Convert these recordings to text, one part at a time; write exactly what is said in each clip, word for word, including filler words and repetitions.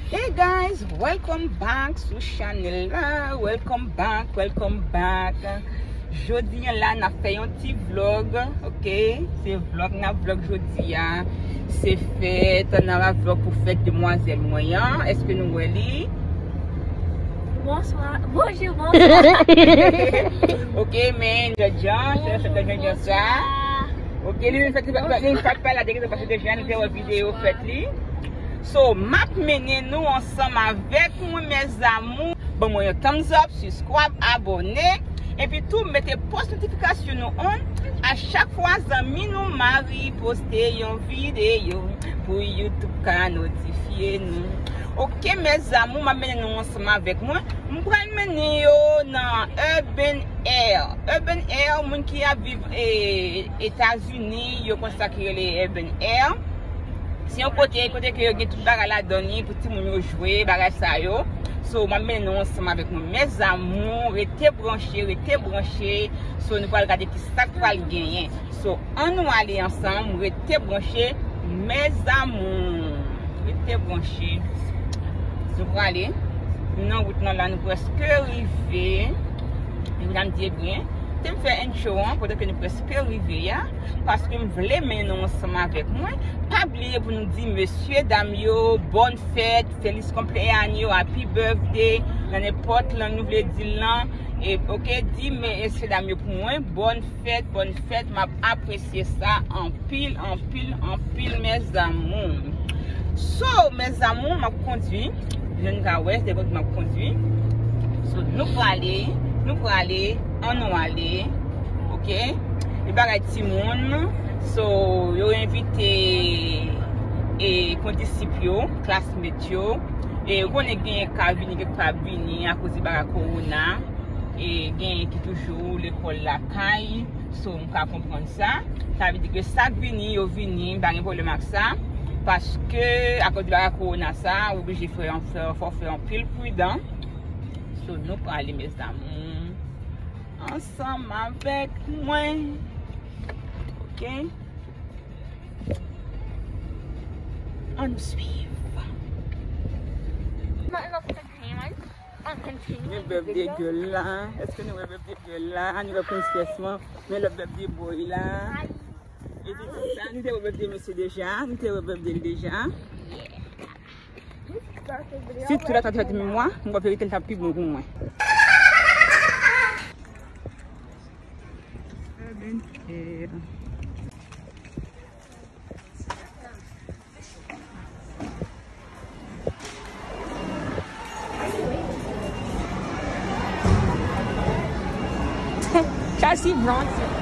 Hey guys, welcome back sou chanèl la. Welcome back, welcome back. Jodi a la n ap fè yon ti vlog, ok? Se vlog n ap vlog jodi a. Se fèt, n ap vlog pou fèt demwazèl mwen an. Èske nou wè li? Bonswa, bonjou, bonswa. Ok, men Janjan, se Janjan sa. Ok, li menm fèt, li pa, li pa pale la, depi pase deja, nou te wè videyo fèt li. So, m ap mennen nou ansanm avèk mwen, mes amours. Ban mwen yon thumbs up, subscribe, abòne. Epi tou, mete pòs notifikasyon nou on. A chak fwa zanmi nou Marie poste yon videyo pou YouTube ka notifye nou. Ok, mes amours, m ap mennen nou ansanm avèk mwen. M pral mennen yo nan Urban Air. Urban Air, moun ki ap viv, e, Etazini, yo konn sa ki rele Urban Air. Se yon kote, kote ke yo gen tout bagay ladan li pou timoun yo jwe, bagay sa yo. So, m ap mennen nou ansanm avèk mwen. Mes amours, rete branche, rete branche. So, nou pral gade ki sa k pral genyen. So, ann nou ale ansanm, rete branche, mes amours. Rete branche. Nou prale. Nou nan wout lan la, nou prèske rive. Medam di byen. Te m fè intro an, pandan ke nou prèske rive a, paske m vle mennen nou ansanm avèk mwen. Pa bliye pou nou di mesye dam yo, bòn fèt, feliz cumpleaños, happy birthday, nan nenpòt lang nou vle di l lan. E, ok, di mesye dam yo pou mwen, bòn fèt, bòn fèt, m ap apresye sa anpil, anpil, anpil, mes amours. So, mes amours, m ap kondwi. Jan n ka wè, se bon m ap kondwi. So, nou prale, nou prale, ann nou ale. Ok? E bagay timoun. So, yo envite, e, kondisip yo, classmate yo. E, ou konnen genyen ka vini, kèk pa vini akoz de bagay kowona. E genyen ki toujou lekòl lakay. So, m ka konprann sa. Sa vle di ke sa k vini, yo vini, m pa gen pwoblèm ak sa. Paske, akoz de bagay kowona sa, ou oblije fè, fè, fò fè anpil pridan. So, nou prale, mes amours. Ansanm avèk mwen. Ok? Ann nou swiv. Gen birthday girl la. Èske nou wè birthday girl la? Nou wè princess lan. Men lòt birthday boy la. E tout sa, nou te wè birthday mesye deja. Nou te wè birthday l deja. Si tout la ta fèt menm mwa, m kwè verite l t ap pi bon pou mwen. Chelsea Bronson.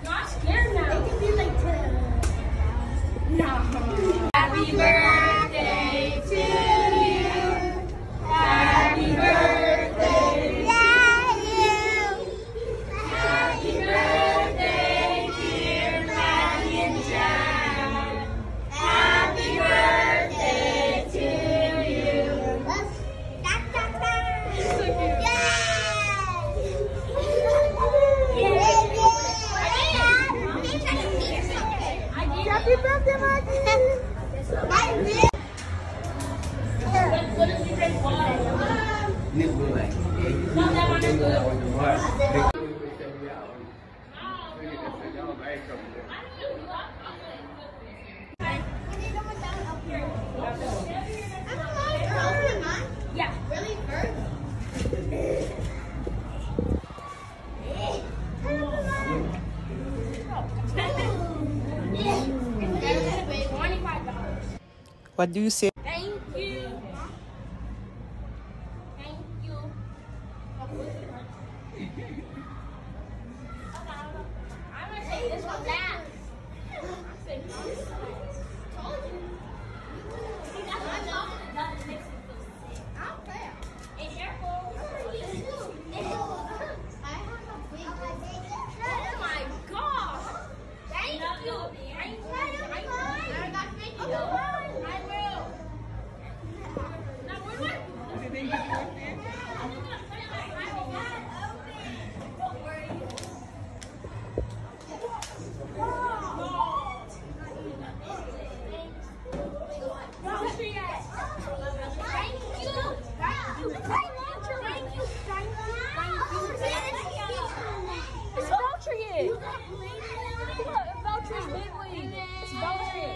No, I'm scared now. It could be like ten. No. Happy birthday to you. Happy birthday to you. Happy birthday, dear Brian John. Happy birthday to you. Happy birthday, Maggie! What do you say? Thank you. Thank you. I'm gonna take this one back. I'm sitting on this side. Told you. See, that's why I thought that makes me feel sick. I'm fair. And careful. Oh my God. Thank you. Thank you. Thank you. I will. Now, where do I put this? Don't worry. It's Valtry. Look, Valtry's big league. It's Valtry.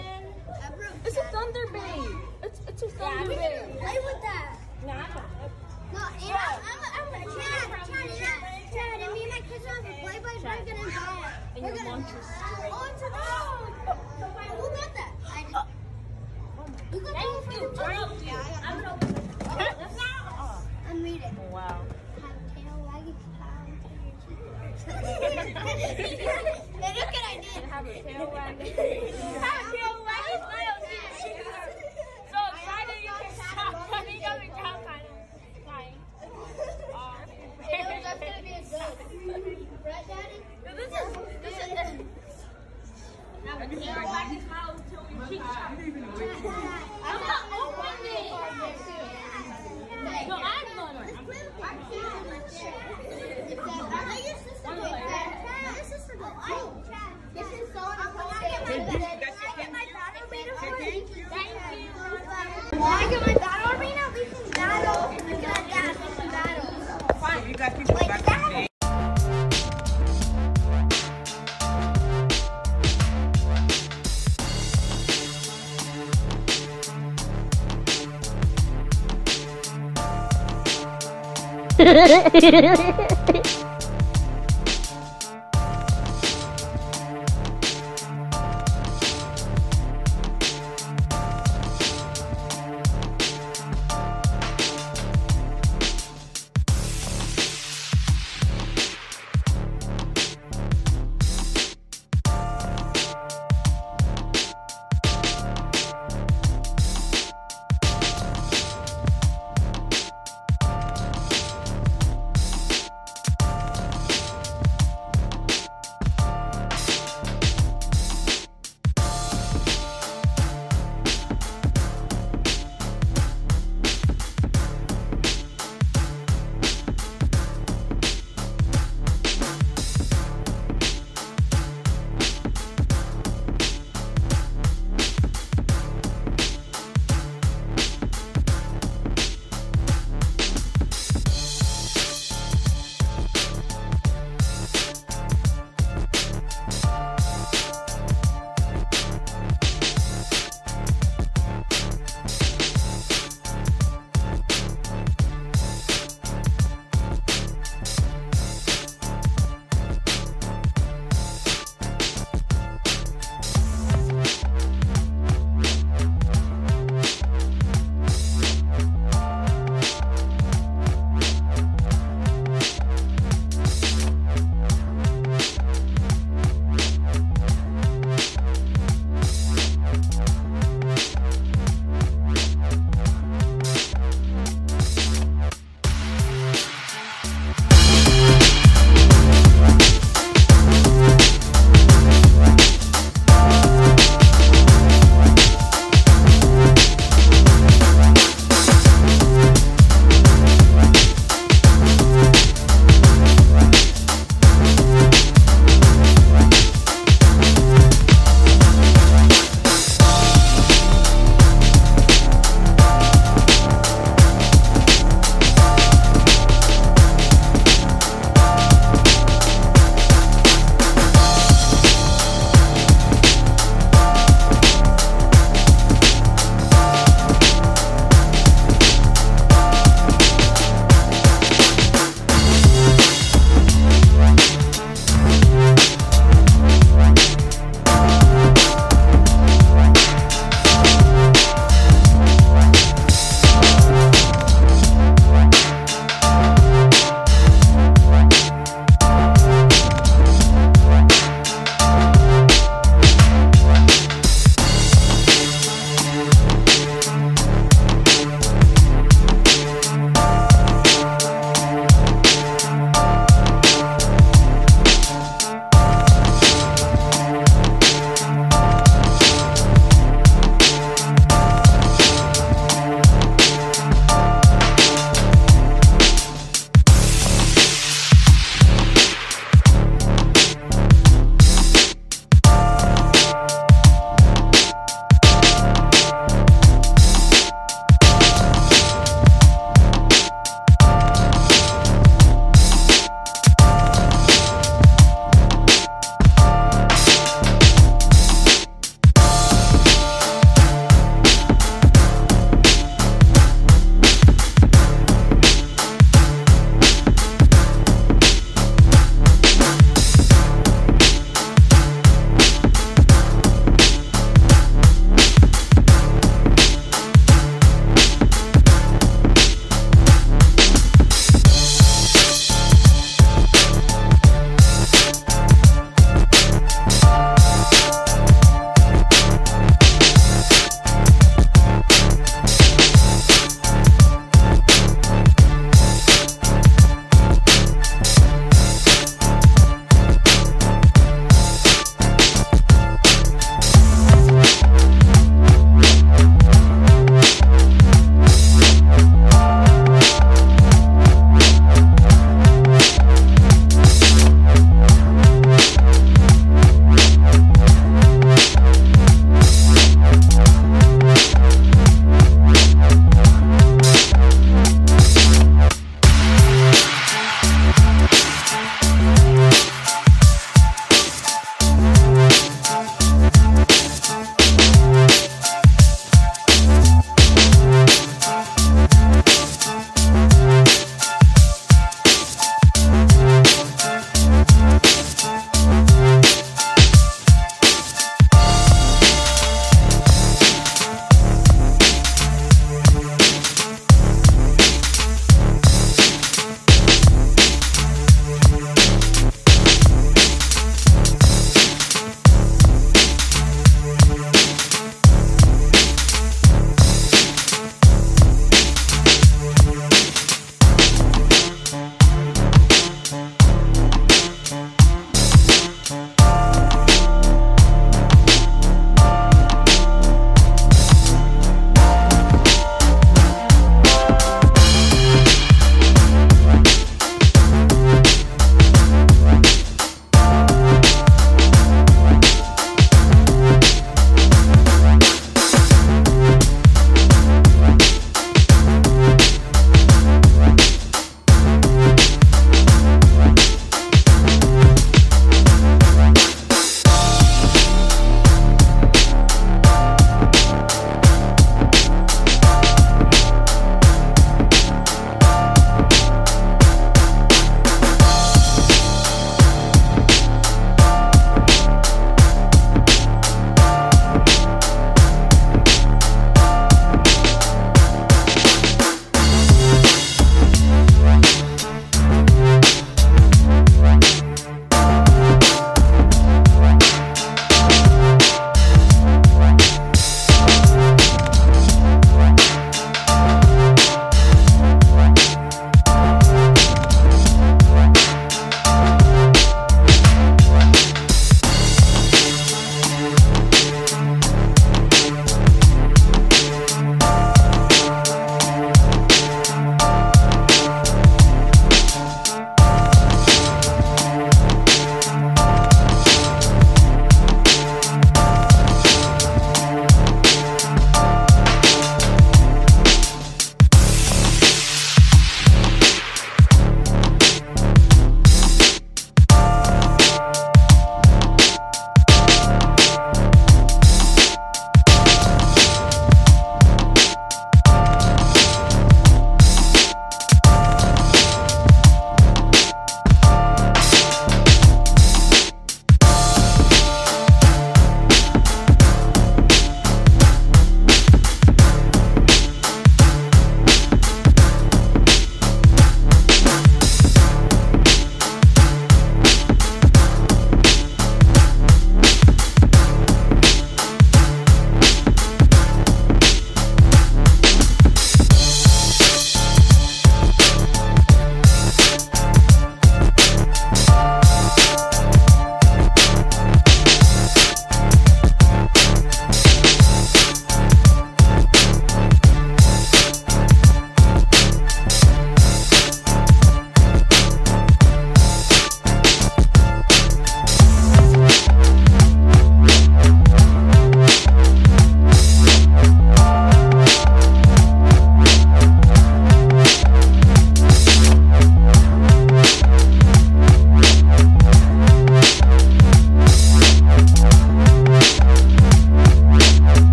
It's a Thunder Bay. It's, it's a Thunder Bay. Play with that. Nah, I'm not. No, and I'm, I'm, I'm, Chad, Chad, Chad, Chad, and me and my cousin have a play by play gonna die. And your mom just straight. Oh, it's a dog. Who got that? I did. Who got that? Thank you. Thank you. I'm reading. Wow. Have a tail wagging. Look what I did. Have a tail wagging. Have a tail wagging. So excited you can stop running up and down, kind of flying. Um, It was just gonna be a joke. Right, Daddy? No, this is, this is, this is, now, you know, like, this mouth till we keep chopping. I'm not opening it. No, I'm gonna. I can't. Let your sister go. Let your sister go. I This is so inappropriate. Can I get my battle arena? We can battle. We can battle. We can battle. Fine. So you guys can go back to the stage.